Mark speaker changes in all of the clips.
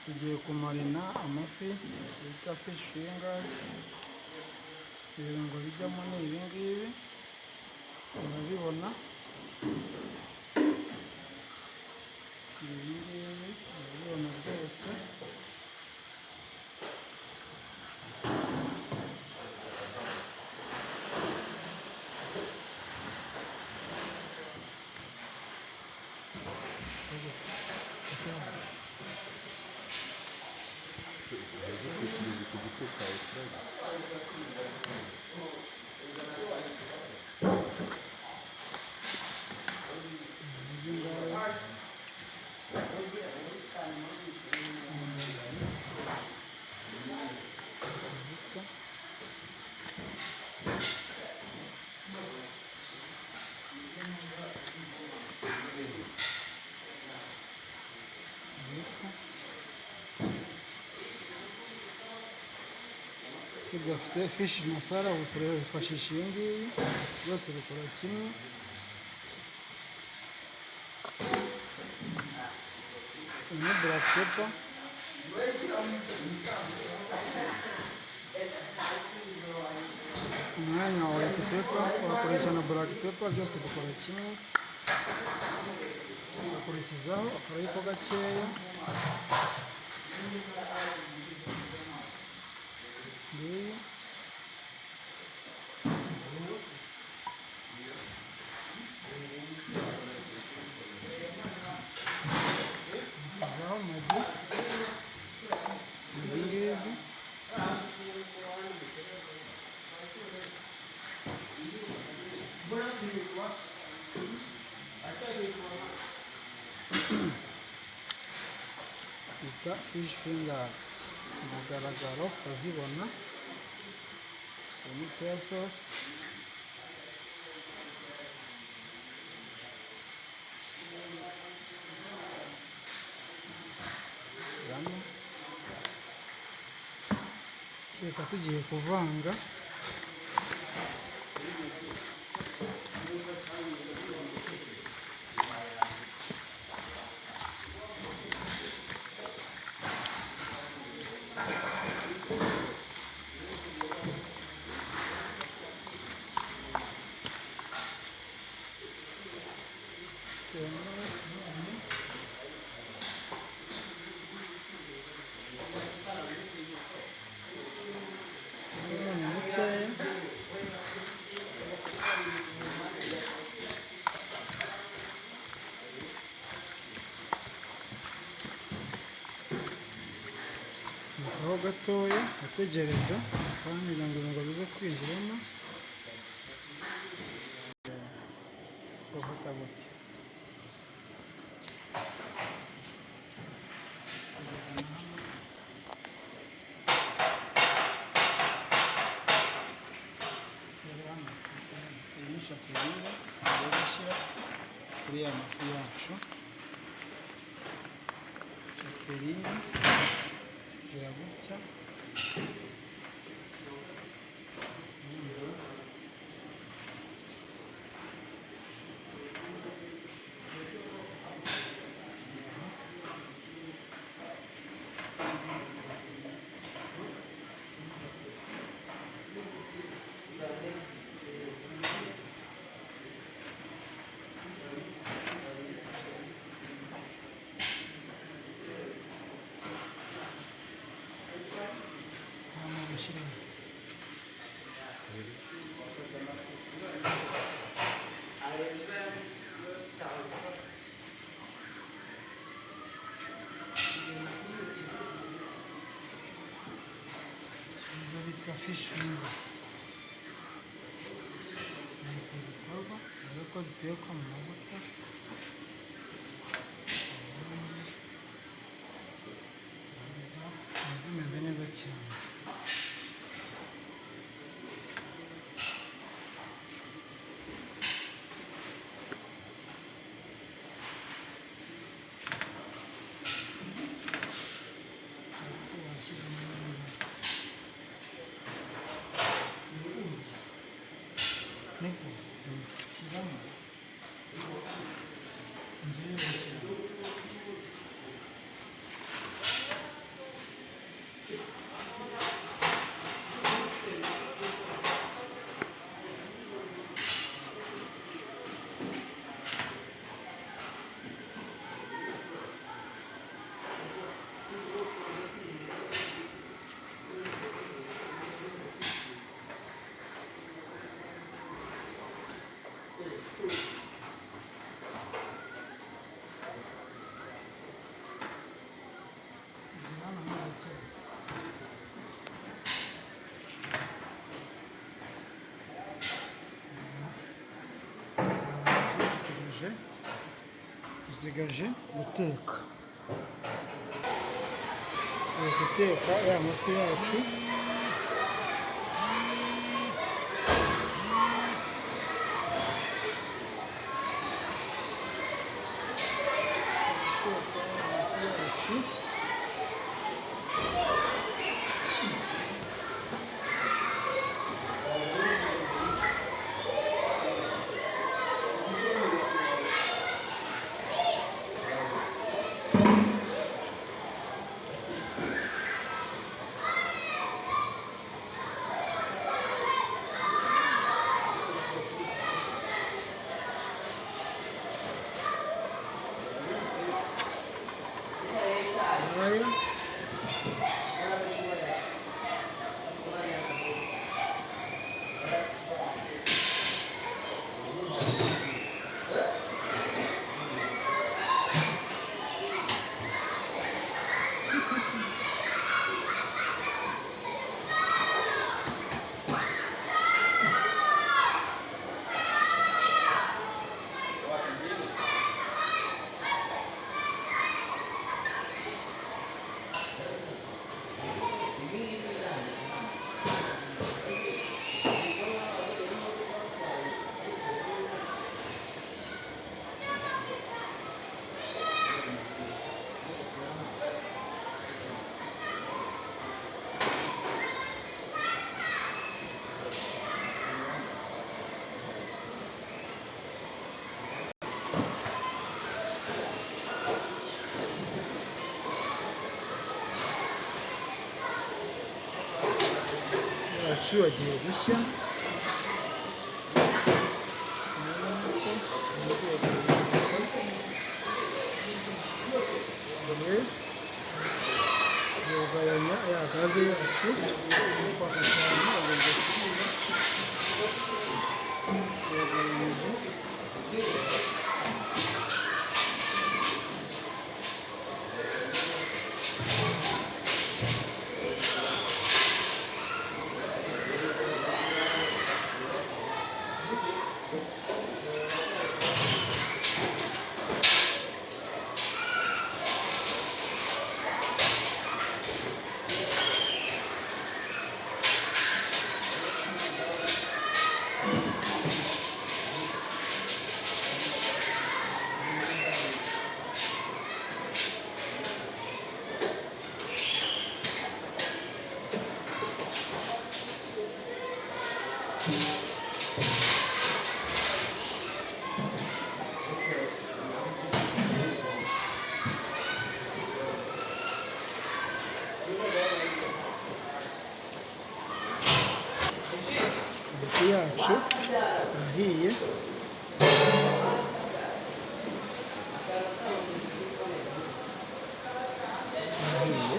Speaker 1: Tugiye kumarina amafi bita fish fingers. Ibirungo bijyamo ni ibi ngibi, murabibona, ni ibi ngibi, murabibona rwose.
Speaker 2: Ku giti cyawe kirabyo.
Speaker 1: Ibi ngaya, amavuta, amavuta. Tudafite fish masala, ubu turifashisha iyi ngiyi, byose bikora kimwe. Iyi ni black pepper. Umwanya wa white pepper wakoresha na black pepper, byose bikora kimwe. Ugakurikizaho akarayiko gakeya. Ngiyi. Ukurikizaho Maggi, Maggi ngizi. Bita fish fingers. Ku mugaragaro urazibona. Iyi ni soya sauce. Shyiramo. Reka tugiye kuvanga. Shyiramo umunyu. Umunyu mukeya. Aho gatoya ategereza kandi kugira ngo ibirungo bize kwinjiramo. Gufata gutya. Iyi ni chapelure tugiye gushyira kuri ya mafi yacu. Chapelure igira gutya. Hano gushyiramo. Izo bita fish finger. Ni uku zikorwa, dore ko zitekwa mu mavuta. Ubundi ziba zimeze neza cyane. Washyiramo n'ibindi. Niko shyiramo. Dusigaje guteka. Turi guteka ya mafi yacu. Guteka ya mafi yacu. Aya yacu agiye gushya. Mbere kugabanya ya gaze yacu iri kwaka cyane, agomba kuyiba yagabanyije. Amafi yacu arahiye. Arahiye.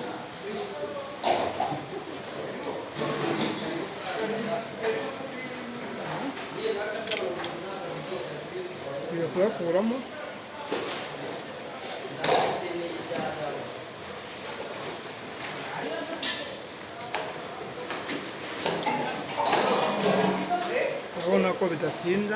Speaker 1: Tugiye kuyakuramo. Urabona ko bidatinda.